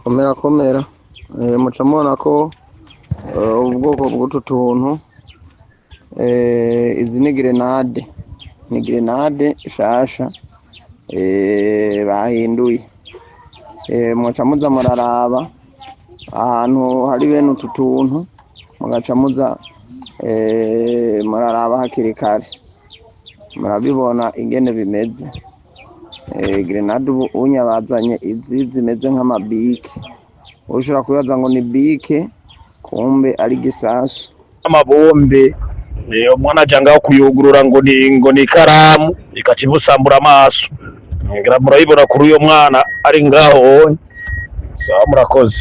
Komera komera. Muca mubona ko ubwoko bw'utu tuntu, izi ni grenade, ni grenade shasha bahinduye. Muca muza muraraba ahantu hari bene utu tuntu, mugaca muza muraraba hakiri kare, murabibona ingene bimeze. Grenade ubu unya bazanye izi zimeze nk'amabike, ushobora kubibaza ngo ni bike, kumbe ari gisasu. Amabombe, umwana aja ngaho kuyugurura ngo ni ikaramu, ikaca imusambura amaso. Ngira murabibona kuri uyo mwana ari ngaho. Sawa, murakoze.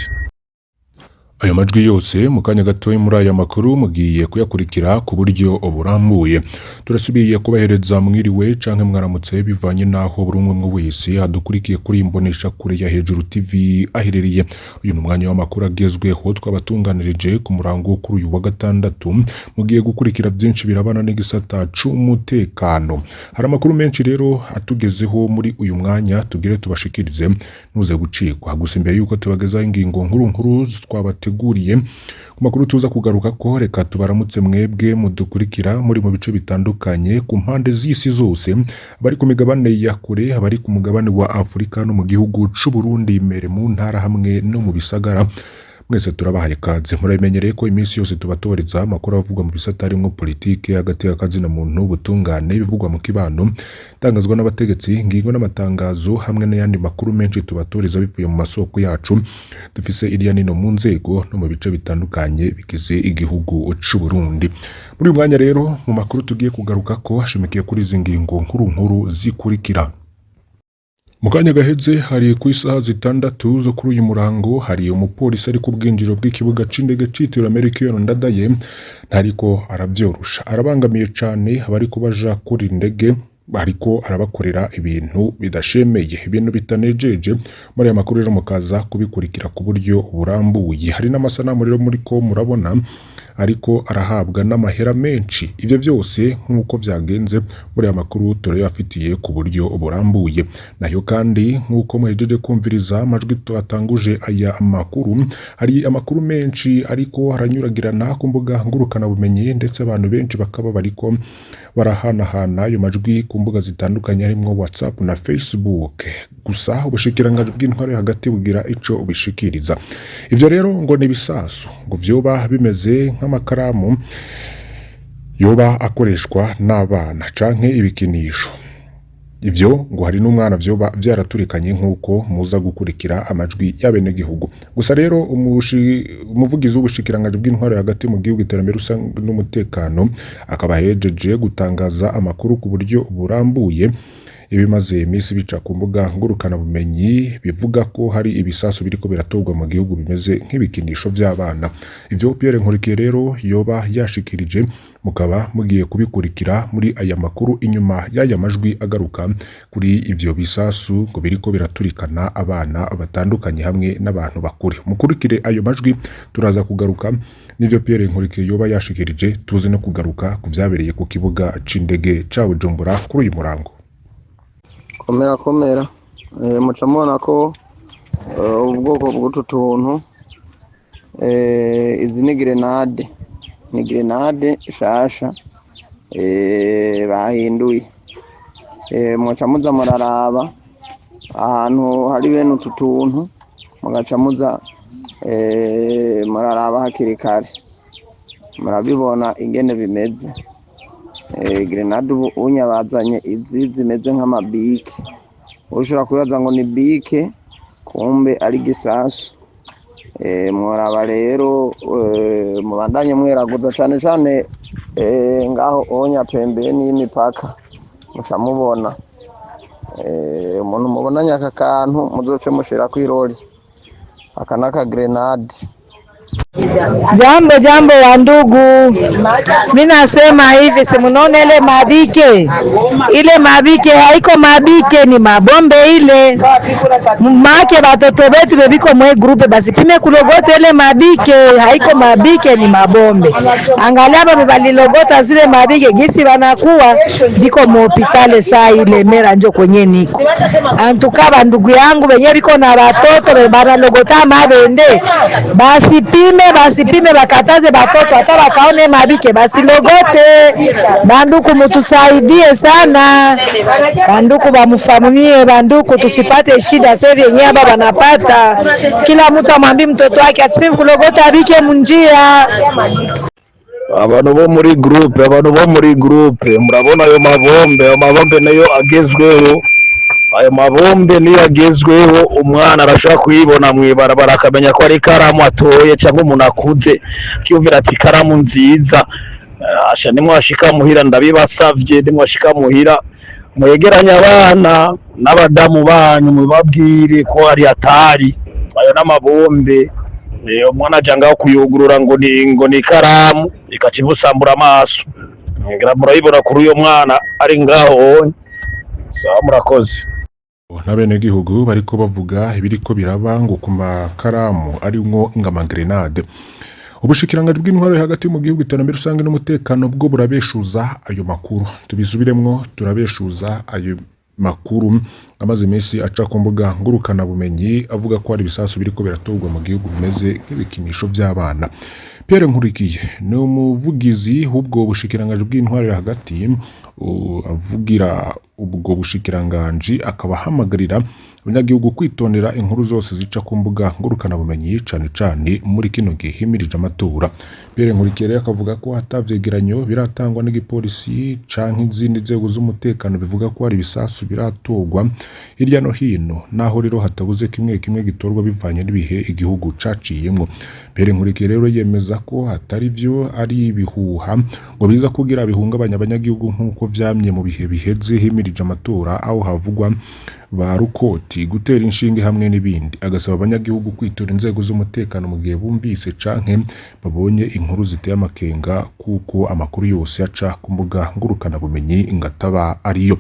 Ayo majwi yose mu kanya gatoya muri aya makuru mugiye kuyakurikira ku buryo burambuye. Turasubiye kubahereza mwiriwe canke mwaramutse, bivanye naho buri umwe umwe wese adukurikiye kuri imbonesha kure ya Hejuru TV aherereye. Uyu ni umwanya w'amakuru agezweho twabatunganirije ku murango kuri uyu wa gatandatu. Mugiye gukurikira byinshi birabana n'igisata c'umutekano. Hari amakuru menshi rero atugezeho muri uyu mwanya tugire tubashikirize, ntuze gucikwa. Gusa imbere yuko tubagezaho ingingo nkuru nkuru twabateguriye ku makuru tuza kugaruka ko, reka tubaramutse mwebwe mudukurikira muri mu bice bitandukanye ku mpande z'isi zose, abari ku migabane ya kure, abari ku mugabane wa Afurika no mu gihugu c'u Burundi imbere mu ntara hamwe no mu bisagara. Mwese turabahaye ikaze. Murabimenyereye ko iminsi yose tubatoreza amakuru avugwa mu bisata harimwo politike, hagati y'akazina muntu, ubutungane, ibivugwa mu kibano, itangazwa n'abategetsi, ingingo n'amatangazo hamwe n'ayandi makuru menshi tubatoreza bivuye mu masoko yacu dufise irya nino mu nzego no mu bice bitandukanye bigize igihugu c'u Burundi. Muri uyu mwanya rero, mu makuru tugiye kugaruka ko hashimikiye kuri izi ngingo nkuru nkuru zikurikira. Mu kanya gaheze, hari ku isaha 6 zo kuri uyu murango, hari umupolisi ari ku bwinjiriro bw'ikibuga c'indege citiriwe Melchior Ndadaye. Ntariko aravyorosha, arabangamiye cane abariko baja kuri indege, ariko arabakorera ibintu bidashemeye, ibintu bitanejeje. Muri aya makuru rero mukaza kubikurikira ku buryo burambuye. Hari n'amasanamu rero muriko murabona ariko arahabwa n'amahera menshi. Ivyo byose nk'uko vyagenze, muri aya makuru turayafitiye ku buryo burambuye. Nayo kandi, nk'uko muhejeje kumviriza amajwi twatanguje aya makuru, hari amakuru menshi ariko aranyuragirana ku mbuga ngurukanabumenyi, ndetse abantu benshi bakaba bariko barahanahana ayo majwi ku mbuga zitandukanye harimwo WhatsApp na Facebook. Gusa ubushikiranganji bw'intwaro yo hagati bugira ico bishikiriza. Ivyo rero ngo ni ibisasu ngo vyoba bimeze nk'amakaramu yoba akoreshwa n'abana canke ibikinisho. Ivyo ngo hari n'umwana vyoba vyaraturikanye, nk'uko muza gukurikira amajwi y'abenegihugu. Gusa rero umuvugizi w'ubushikiranganji bw'intwaro hagati mu gihugu, iterambere rusange n'umutekano akaba ahejeje gutangaza amakuru ku buryo burambuye ibimaze iminsi bica ku mbuga ngurukanabumenyi bivuga ko hari ibisasu biriko biratorwa mu gihugu bimeze nk'ibikinisho vy'abana. Ivyo Pierre Nkurikiye rero yoba yashikirije mukaba mugiye kubikurikira muri aya makuru, inyuma y'aya majwi agaruka kuri ivyo bisasu ngo biriko biraturikana abana batandukanye hamwe n'abantu bakuru. Mukurikire ayo majwi, turaza kugaruka n'ivyo Pierre Nkurikiye yoba yashikirije, tuze no kugaruka ku vyabereye ku kibuga c'indege ca Bujumbura kuri uyu murango. Komera komera. Muca mubona ko ubwoko bw'utu tuntu, izi ni grenade, ni grenade shasha bahinduye. Muca muza muraraba ahantu hari bene utu tuntu, mugaca muza muraraba hakiri kare, murabibona ingene bimeze. Grenade ubu unya bazanye izi zimeze nk'amabike, ushobora kubibaza ngo ni bike, kumbe ari gisasu. Mworaba rero, mubandanye mweraguza cane cane ngaho onya pembeni y'imipaka, muca mubona umuntu mubonanye aka kantu muzoce mushira kw'irori, aka naka grenade. Jambo jambo wa ndugu, mi nasema hivi, simunaona ile mabike, ile mabike haiko mabike, ni mabombe ile make batoto betu bebiko mwe groupe basipime kulogota ile mabike, haiko mabike, ni mabombe. Angalia babe balilogota zile mabike gisi banakuwa biko muhopitale saa ile mera njo kwenye niko antuka, bandugu yangu benye biko na batoto be banalogota mabende basipime, basipime bakataze batoto hata bakaone mabike basilogote. Banduku mutusaidie sana, banduku bamufamie, banduku tusipate shida sevi yenye aba banapata. Kila mtu amwambi mtoto wake asipime kulogota bike munjia. Abantu bo muri groupe, abantu bo muri groupe, murabona ayo mabombe, ayo mabombe nayo agezweho, ayo mabombe niyo agezweho. Umwana arashobora kuyibona mw'ibarabara akamenya ko ari ikaramu atoye, cyangwa umuntu akuze akiyumvira ati ikaramu nziza. Asha nimwashika muhira, ndabibasavye, nimwashika muhira mwegeranye abana n'abadamu banyu mubabwire ko ari atari ayo n'amabombe. Umwana aja ngaho kuyugurura ngo ni ikaramu, ikaca imusambura amaso. Ngira murayibona kuri uyo mwana ari ngaho. Sawa, murakoze. N'abenegihugu bariko bavuga ibiriko biraba ngo ku makaramu arimwo ng'amagrenade. Ubushikiranganji bw'intwaro yo hagati mu gihugu, iterambere rusange n'umutekano bwo burabeshuza ayo makuru. Tubisubiremwo, turabeshuza ayo makuru amaze iminsi aca ku mbuga ngurukana bumenyi avuga ko hari ibisasu biriko biratorwa mu gihugu bimeze nk'ibikinisho vy'abana. Pierre Nkurikiye ni umuvugizi w'ubwo bushikiranganji bw'intwaro yo hagati, avugira ubwo bushikiranganji, akaba ahamagarira abanyagihugu kwitondera inkuru zose zica ku mbuga ngurukanabumenyi, cane cane muri kino gihe himirije amatora. Pierre Nkurikiye rero akavuga ko ata vyegeranyo biratangwa n'igipolisi canke izindi nzego z'umutekano bivuga ko hari ibisasu biratorwa hirya no hino, naho rero hatabuze kimwe kimwe gitorwa bivanye n'ibihe igihugu caciyemwo. Pierre Nkurikiye rero yemeza ko atari vyo, ari ibihuha ngo biza kugira bihungabanya abanyagihugu nk'uko vyamye mu bihe biheze himirije amatora, aho havugwa ba rukoti, gutera inshinge hamwe n'ibindi. Agasaba abanyagihugu kwitura inzego z'umutekano mu gihe bumvise canke babonye inkuru ziteye amakenga, kuko amakuru yose aca ku mbuga ngurukanabumenyi ngataba ariyo.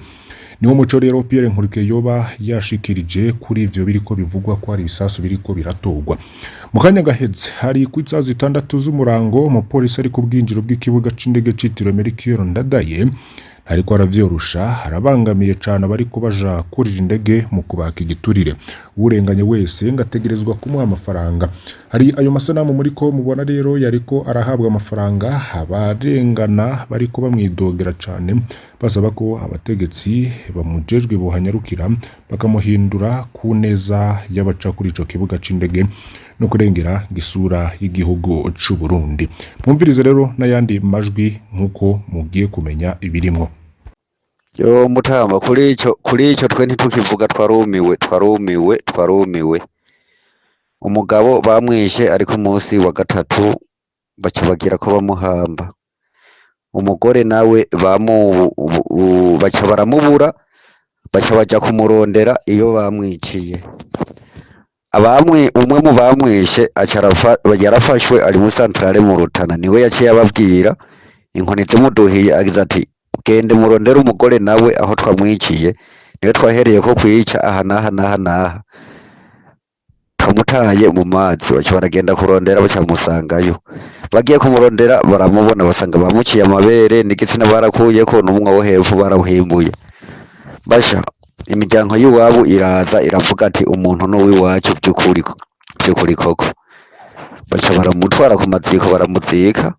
Niwo muco rero Pierre Nkurikiye yoba yashikirije kuri ivyo biriko bivugwa ko hari ibisasu biriko biratorwa. Mu kanya gaheze, hari ku isaha 6 z'umurango, umupolisi ari ku bwinjiro bw'ikibuga c'indege citiriwe Melchior Ndadaye ariko aravyorosha, arabangamiye cane abariko baja kurira indege mu kubaka igiturire. Urenganye wese ngategerezwa kumuha amafaranga. Hari ayo masanamu muriko mubona rero yariko arahabwa amafaranga, abarengana bariko bamwidogera cane basaba ko abategetsi bamujejwe bohanyarukira bakamuhindura ku neza y'abaca kuri ico kibuga c'indege no kurengera isura y'igihugu c'u Burundi. Mwumvirize rero n'ayandi majwi nk'uko mugiye kumenya ibirimwo. Yo mutamba, kuri ico twe ntitukivuga, twarumiwe, twarumiwe, twarumiwe. Umugabo bamwishe ari ku munsi wa gatatu, baca bagira ko bamuhamba. Umugore nawe baca baramubura, baca baja kumurondera iyo bamwiciye. Abamwe umwe mu bamwishe aca yarafashwe, ari muri centrale mu Rutana, niwe yaciye ababwira inkoni zimuduhiye, agize ati: "Gende murondere umugore nawe aho twamwiciye, niwe twahereye ko kwica aha n'aha n'aha n'aha, twamutaye mu mazi." Baca baragenda kurondera, baca bamusangayo. Bagiye kumurondera baramubona, basanga bamuciye amabere n'igitsina barakuyeko, n'umwe wo hepfo barawuhimbuye. Basha imiryango y'iwabo iraza iravuga ati: "Umuntu n'uw'iwacu by'ukuri, by'ukuri koko." Baca baramutwara ku maziko, baramuzika.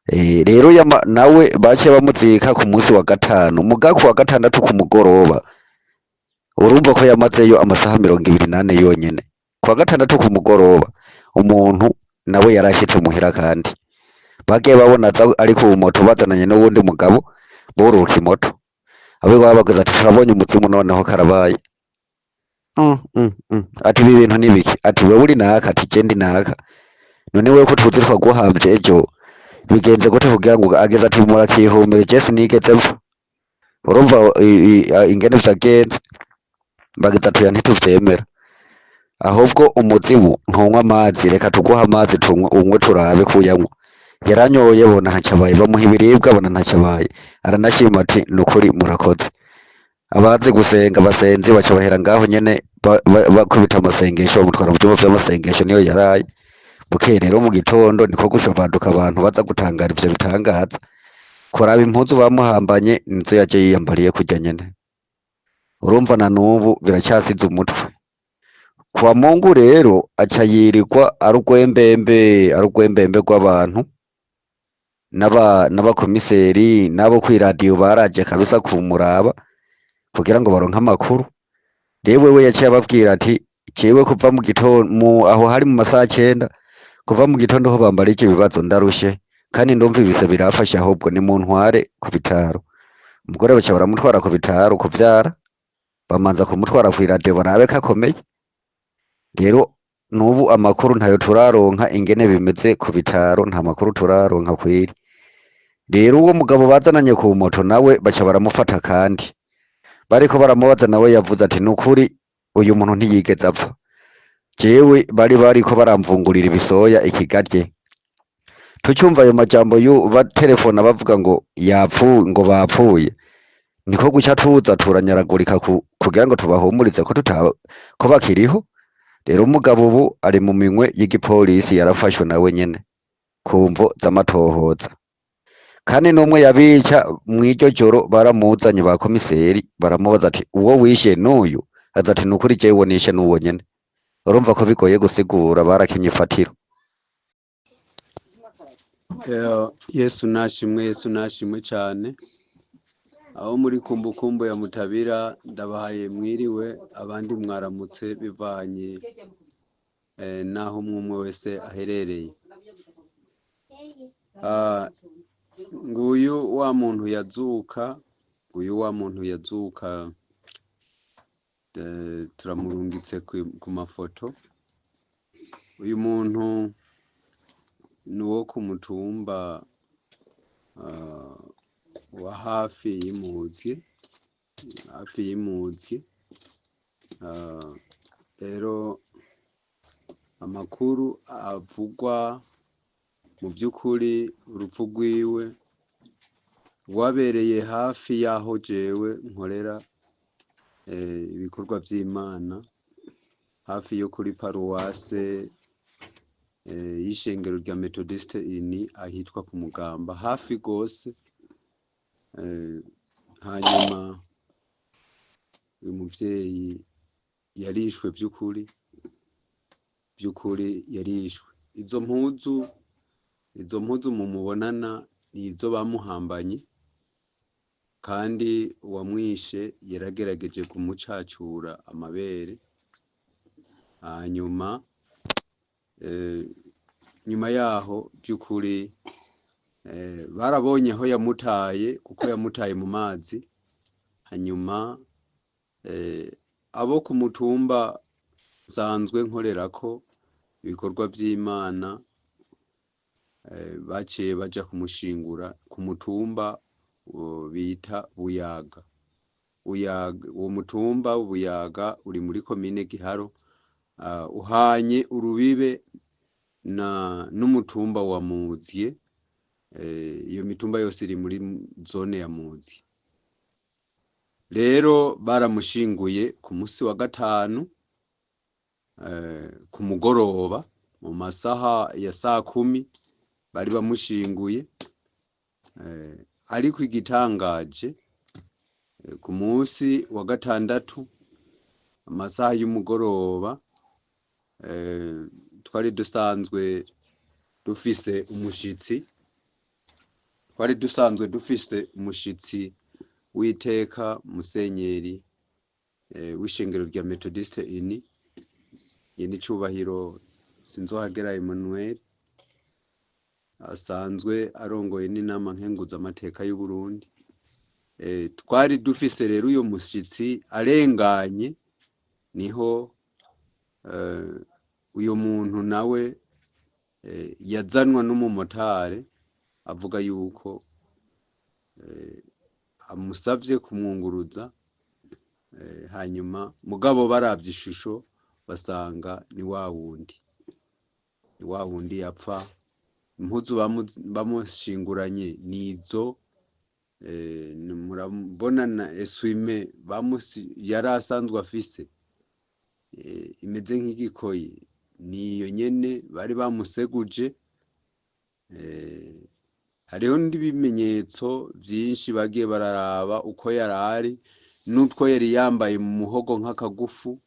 Rero nawe baciye bamuzika ku munsi wa gatanu, muga ku wa gatandatu ku mugoroba, urumva ko yamazeyo amasaha 24 yonyene. Ku wa gatandatu ku mugoroba umuntu nawe yarashitse muhira, kandi bagiye babona aza ari ku moto bazananye n'uwundi mugabo bururuka imoto. Abo bagize ati: "Turabonye umuzimu, noneho karabaye." Ati: "Ibi bintu ni biki?" Ati: "Wewe uri naka?" Ati: "Je ndi naka." "None wewe ko tuzi twaguhamvye ejo, bigenze gute kugira ngo?" Ageze ati: "Murakihumire, je sinigeze mpfa." Urumva ingene vyagenze, bagize ati: "Oya, ntituvyemera." Ahubwo umuzimu ntunywa amazi, reka tuguhe amazi tunywe, unywe turabe kuyanywa. Yaranyoye bona ntacabaye, bamuha ibiribwa bona ntacabaye, aranashima ati nukuri murakoze. Abazi gusenga basenzi baca bahera ngaho nyene bakubita amasengesho, bamutwara mu vyumba vy'amasengesho niyo yaraye. Bukeye rero mu gitondo niko gushobaduka abantu baza gutangara ivyo bitangaza, kuraba impuzu bamuhambanye nizo yaje yiyambariye kurya nyene. Urumva na nubu biracyasize umutwe. Kwa Mungu rero aca yirirwa ari urwembembe, ari urwembembe rw'abantu n'abakomiseri n'abo kw'iradiyo baraje kabisa kumuraba kugira ngo baronke amakuru. Rero wewe yaciye ababwira ati jewe kuva mu gitondo, aho hari mu masaha 9, kuva mu gitondo ho bambara ivyo bibazo ndarushe kandi ndumva ibise birafashe, ahubwo ni muntware ku bitaro. Umugore baca baramutwara ku bitaro kuvyara, bamanza kumutwara kw'iradiyo barabe ko akomeye. Rero nubu amakuru ntayo turaronka ingene bimeze ku bitaro, nta makuru turaronka kwiri. Rero uwo mugabo bazananye ku moto nawe baca baramufata, kandi bariko baramubaza nawe yavuze ati nukuri uyu muntu ntiyigeze apfa, jewe bari bariko baramvungurira ibisoya ikigarye. Tucumva ayo majambo yu baterefona bavuga ngo yapfuye, ngo bapfuye, niko guca tuza turanyaragurika kugira ngo tubahumurize ko tuta ko bakiriho. Rero umugabo ubu ari mu minwe y'igipolisi, yarafashwe nawe nyene ku mvo z'amatohoza. Kandi n'umwe yabica mw'iryo joro baramuzanye ba komiseri, baramubaza ati uwo wishe n'uyu? Aza ati nukuri jewe nishe n'uwo nyene. Urumva ko bigoye gusigura, barakinye ifatiro. Yesu nashimwe, Yesu nashimwe cyane. Aho muri kumbukumbu ya Mutabira ndabahaye mwiriwe, abandi mwaramutse bivanye naho umwe wese aherereye. Nguyu wa muntu yazuka, nguyu wa muntu yazuka, turamurungitse ku mafoto. Uyu muntu ni uwo ku mutumba wa hafi y'Imuzye, hafi y'Imuzye. Rero amakuru avugwa mu by'ukuri urupfu rwiwe rwabereye hafi y'aho jewe nkorera ibikorwa vy'Imana, hafi yo kuri paruwase y'ishengero rya Methodiste ini ahitwa ku Mugamba, hafi gose. Hanyuma uyu muvyeyi yarishwe vy'ukuri, vy'ukuri yarishwe. Izo mpuzu mumubonana ni izo bamuhambanye, kandi uwamwishe yaragerageje kumucacura amabere. Hanyuma nyuma yaho by'ukuri barabonye aho yamutaye, kuko yamutaye mu mazi. Hanyuma abo ku mutumba nsanzwe nkorerako ibikorwa vy'Imana baciye baja kumushingura ku mutumba bita Buyaga. Buyaga, uwo mutumba Buyaga uri muri komine Giharo, uhanye urubibe na n'umutumba wa Muzye. Iyo mitumba yose iri muri zone ya Muzye. Rero baramushinguye ku musi wa gatanu ku mugoroba mu masaha ya saa 10 bari bamushinguye. Ariko igitangaje, ku musi wa gatandatu amasaha y'umugoroba, twari dusanzwe dufise umushitsi, twari dusanzwe dufise umushitsi w'iteka, musenyeri w'ishengero rya Methodiste ini Nyenicubahiro Sinzohagera Emmanuel, asanzwe arongoye n'inama nkenguzamateka y'u Burundi. Twari dufise rero uyo mushitsi arenganye, niho uyo muntu nawe yazanwa n'umumotari avuga yuko amusavye kumwunguruza. Hanyuma mugabo baravye ishusho Basanga ni wa wundi, ni wa wundi yapfa. Impuzu bamushinguranye nizo, murabona na eswime yari asanzwe afise, imeze nk'igikoyi, niyo nyene bari bamuseguje. Hariho n'ibimenyetso vyinshi bagiye bararaba uko yarari n'utwo yari yambaye mu muhogo nk'akagufu,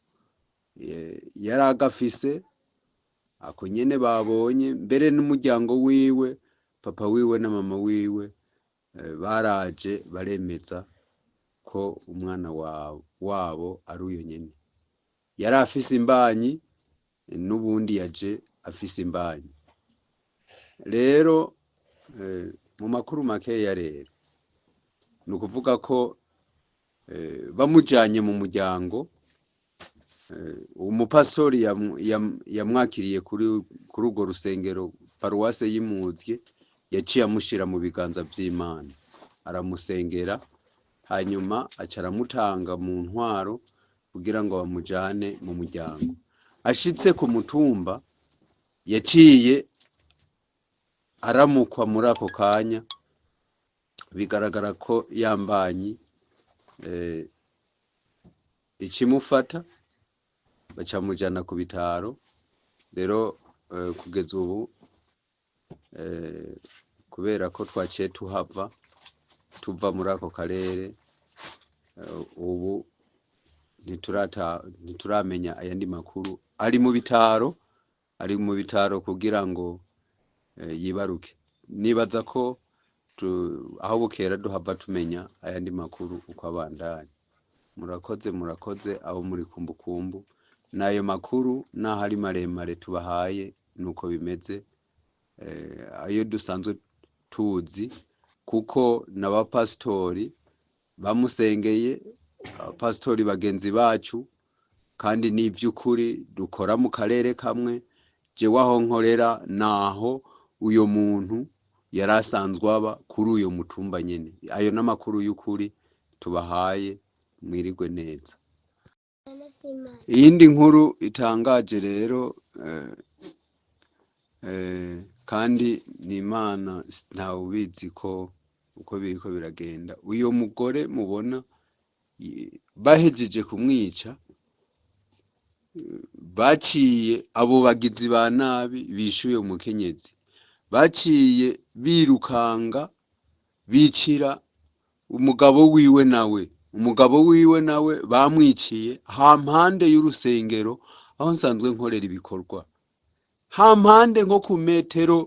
yari agafise ako nyene babonye. Mbere n'umuryango wiwe, papa wiwe na mama wiwe, baraje baremeza ko umwana wabo ari uyo nyene. Yari afise imbanyi, n'ubundi yaje afise imbanyi. Rero mu makuru makeya rero ni ukuvuga ko bamujanye mu muryango, umupasitori yamwakiriye kuri urwo rusengero paruwase y'Imuzye, yaciye amushira mu biganza vy'Imana, aramusengera, hanyuma aca aramutanga mu ntwaro kugira ngo bamujane mu muryango. Ashitse ku mutumba yaciye aramukwa muri ako kanya, bigaragara ko yambanyi ikimufata, bacamujana ku bitaro. Rero kugeza ubu, kubera ko twaciye tuhava tuva muri ako karere, ubu ntituramenya ayandi makuru. Ari mu bitaro, ari mu bitaro kugira ngo yibaruke. Nibaza ko aho bukera duhava tumenya ayandi makuru uko abandanya. Murakoze, murakoze abo muri kumbukumbu. N'ayo makuru naho ari maremare tubahaye, nuko bimeze, ayo dusanzwe tuzi, kuko n'abapasitori bamusengeye, abapasitori bagenzi bacu, kandi n'ivy'ukuri dukora mu karere kamwe. Jewe aho nkorera naho uyo muntu yari asanzwe aba kuri uyo mutumba nyene. Ayo n'amakuru y'ukuri tubahaye, mwirigwe neza. Iyindi nkuru itangaje rero, kandi ni Imana ntawubizi ko uko biriko biragenda. Uyo mugore mubona bahejeje kumwica, baciye abo bagizi ba nabi bishuye umukenyezi, baciye birukanga bicira umugabo wiwe nawe. Umugabo wiwe nawe bamwiciye hampande y'urusengero aho nsanzwe nkorera ibikorwa, hampande nko ku metero,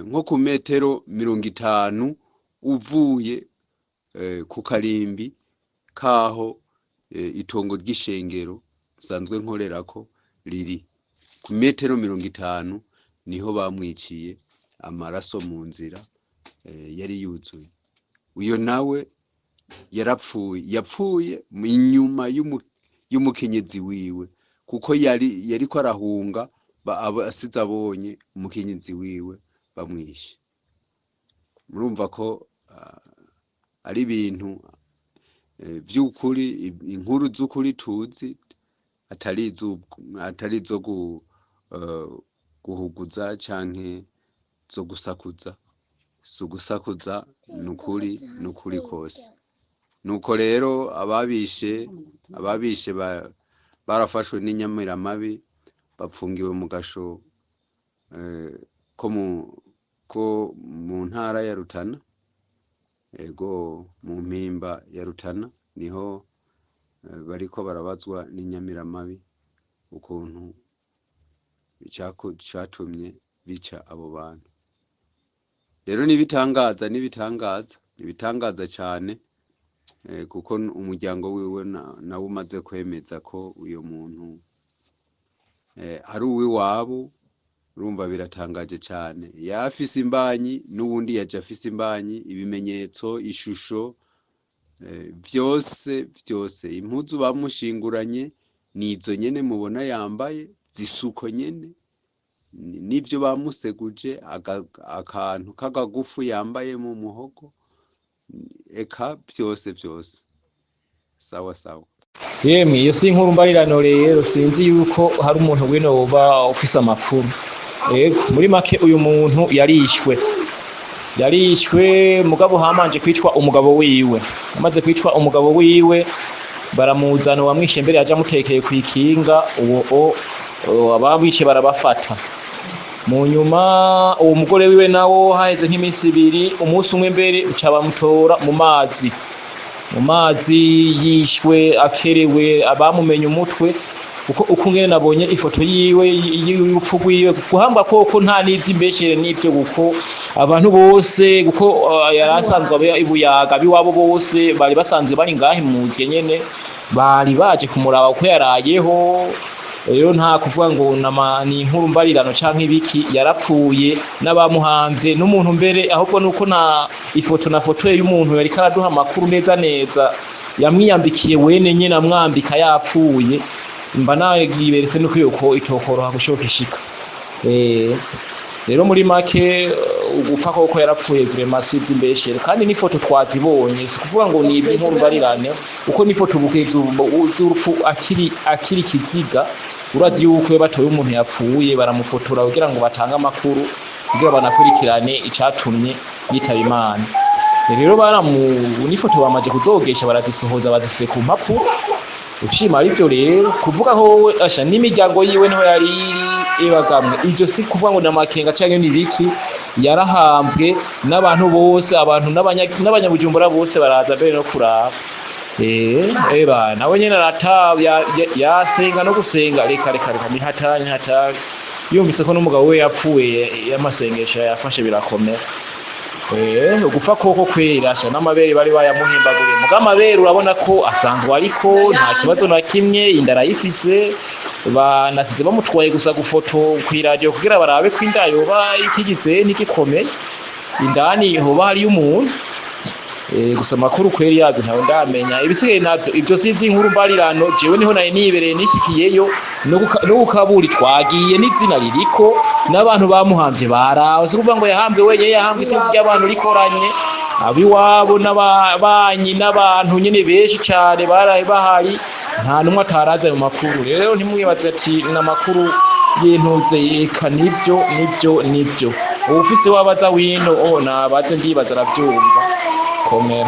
nko ku metero 50 uvuye ku karimbi kaho itongo ry'ishengero nsanzwe nkorerako riri, ku metero 50 niho bamwiciye. Amaraso mu nzira yari yuzuye. Uyo nawe yarapfuye, yapfuye inyuma y'umukenyezi wiwe, kuko yari yariko arahunga, asize abonye umukenyezi wiwe bamwishe. Murumva ko ari ibintu vy'ukuri, inkuru z'ukuri tuzi, atari izo guhuguza canke zo gusakuza. Si ugusakuza, nukuri, nukuri kose. Nuko rero ababishe barafashwe n'inyamiramabi, bapfungiwe mu gasho ko mu ntara ya Rutana, ego mu mpimba ya Rutana niho bariko barabazwa n'inyamiramabi ukuntu icatumye bica abo bantu. Rero nibitangaza, nibitangaza, nibitangaza cane, kuko umuryango wiwe nawe umaze kwemeza ko uyo muntu ari uw'iwabo. Urumva biratangaje cane. Yafise imbanyi, n'uwundi yaje afise imbanyi, ibimenyetso, ishusho, vyose vyose. Impuzu bamushinguranye nizo nyene mubona yambaye, zisuko nyene, n'ivyo bamuseguje, akantu k'akagufu yambaye mu muhogo, eka vyose vyose. Sawa sawa. Yemwe iyo si inkuru mbarirano rero, sinzi yuko hari umuntu wino woba ufise amakuru. Ego, muri make uyu muntu yarishwe. Yarishwe mugabo hamanje kwicwa umugabo wiwe. Amaze kwicwa umugabo wiwe baramuzana, uwamwishe mbere yaje amutekeye kw'ikinga, uwo abamwishe barabafata. Mu nyuma uwo mugore wiwe nawo haheze nk'iminsi ibiri, umunsi umwe mbere uca bamutora mu mazi. Mu mazi yishwe akerewe, abamumenye umutwe uko uko ngene nabonye ifoto yiwe y'urupfu rwiwe, guhamba koko nta n'ivy'imbeshere n'ivyo, kuko abantu bose kuko yari asanzwe aba ibuyaga biwabo bose bari basanzwe bari ngahe muzye nyene bari baje kumuraba uko yarayeho. Rero nta kuvuga ngo ni inkuru mbarirano canke ibiki, yarapfuye n'abamuhanze n'umuntu mbere, ahubwo nuko na ifoto na foto y'umuntu yariko araduha amakuru neza neza yamwiyambikiye wene nyene amwambika yapfuye, mba nagiberetse nuko yuko itokoroha gushoka ishika. Rero muri make ugupfa koko yarapfuye vraiment si ivy'imbeshere, kandi n'ifoto twazibonye, si kuvuga ngo ni inkuru mbarirane, uko n'ifoto bukeza z'urupfu akiri kiziga. Urazi yuko iyo batoye umuntu yapfuye baramufotora kugira ngo batange amakuru, kugira banakurikirane icatumye yitaba Imana. Rero baramu n'ifoto bamaze kuzogesha barazisohoza bazifise ku mpapuro. Ushima arivyo rero kuvuga ho asha n'imiryango yiwe niho yari iri ebagamwe, ivyo si kuvuga ngo namakenga canke nibiki, yarahambwe n'abantu bose, abantu n'abanyabujumbura bose baraza mbere no kuraba. Eba nawe nyene arata yasenga no gusenga, reka reka reka ni hatari, ni hatari. Yumvise ko n'umugabo we yapfuye y'amasengesho yafashe birakomera. Ugupfa koko kwera asha n'amabere bari bayamuhimbaguriye, muga amabere urabona ko asanzwe ariko nta kibazo na kimwe, inda arayifise, banasize bamutwaye gusa gufoto kw'iradiyo kugira barabe ko inda yoba ikigize ntigikomeye, indani hoba hariyo umuntu. Gusa amakuru kweri yavyo ntawe ndamenya, ibisigaye navyo ivyo si ivy'inkuru mbarirano, jewe niho nari nibereye nishikiyeyo no kukaburi twagiye n'izina ririko n'abantu bamuhamvye baraho, si kuvuga ngo yahambwe wenyene, yahambwe isinzi ry'abantu rikoranye, abiwabo n'ababanyi n'abantu nyene benshi cane baraye bahari, nta numwe atarazi ayo makuru. Rero ntimwibaze ati n'amakuru y'intuze, eka nivyo nivyo nivyo, uwufise wabaza wino nabaze ndibaza aravyumva. Komera.